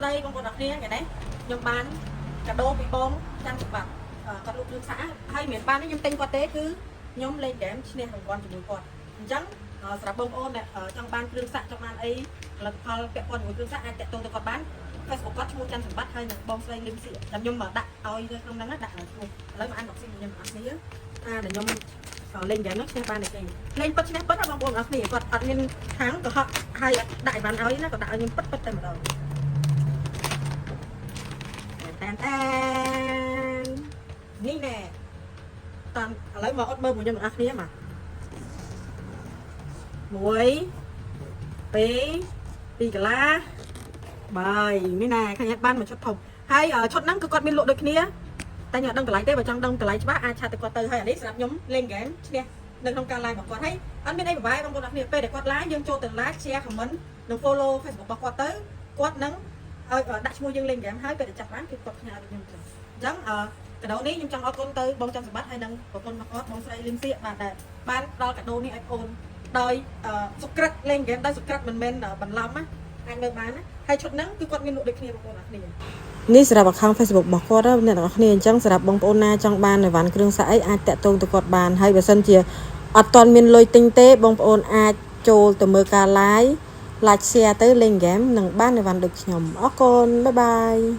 ដីបងប្អូនអរគ្នាថ្ងៃនេះខ្ញុំបានកាដូពីបងចាំសម្បត្តិគាត់លក់គ្រឿងសាក់ហើយមិនមែនបានទេខ្ញុំទិញគាត់ទេគឺខ្ញុំលេងហ្គេមឈ្នះរង្វាន់ជាមួយគាត់អញ្ចឹងសម្រាប់បងប្អូនដែលចង់បានគ្រឿងសាក់ចង់បានអីផលិតផលពាក់ព័ន្ធជាមួយគ្រឿងសាក់អាចតាក់ទងទៅគាត់បាន Facebook គាត់ឈ្មោះច័ន្ទសម្បត្តិហើយនឹងបងស្រីលឹមសៀកចាំខ្ញុំមកដាក់ឲ្យនៅក្នុងហ្នឹងដាក់ឈ្មោះឥឡូវមកអាន boxing ខ្ញុំអត់គ្នាថាដែលខ្ញុំលេងហ្គេមហ្នឹងឈ្នះបានទេលេងពិតឈ្នះពិតណាបងប្អូនអរគ្នាគាត់អត់មានខាងកុហកហើយដាក់អីវ៉ាន់ឲ្យណាក៏ដាក់ឲ្យខ្ញុំពិតពិតតែម្ដង តែនតែននេះណែតាមឥឡូវមកអត់មើលមួយខ្ញុំទាំងអស់គ្នាមក1 2 2កន្លា3នេះណែឃើញបានមួយឈុតធំហើយឈុតហ្នឹងគឺគាត់មានលក់ដូចគ្នាតែខ្ញុំអត់ដឹងតម្លៃទេបើចង់ដឹងតម្លៃច្បាស់អាច chat ទៅគាត់ទៅហើយអានេះសម្រាប់ខ្ញុំលេងហ្គេមឈ្នះនៅក្នុងការ live របស់គាត់ហើយអត់មានអីពិបាកបងប្អូនអរគ្នាពេលដែលគាត់ live យើងចូលទៅ like share comment និង follow Facebook របស់គាត់ទៅគាត់នឹង ឲ្យដាក់ឈ្មោះយើងលេងហ្គេមហើយពេលដែលចាប់បានគឺគាត់ផ្ញើឲ្យខ្ញុំចឹងអញ្ចឹងអឺកាដូនេះខ្ញុំចង់អរគុណទៅបងច័ន្ទសម្បត្តិហើយនិងប្រពន្ធរបស់គាត់បងស្រីលឹមសៀកបាទដែលបានផ្ដល់កាដូនេះឲ្យបងដោយសុក្រិតលេងហ្គេមដោយសុក្រិតមិនមែនបន្លំណាអាចមើលបានណាហើយឈុតហ្នឹងគឺគាត់មានលក់ដូចគ្នាបងប្អូនអរគ្នានេះសម្រាប់ account Facebook របស់គាត់ណាអ្នកទាំងអស់គ្នាអញ្ចឹងសម្រាប់បងប្អូនណាចង់បានអីវ៉ាន់គ្រឿងសាក់អីអាចតាក់ទងទៅគាត់បានហើយបើសិនជាអត់ទាន់មានលុយទិញទេបងប្អូនអាចចូលទៅមើលការ live like share ទៅលេងហ្គេមនឹងបានអីវ៉ាន់ដូចខ្ញុំអរគុណ bye bye.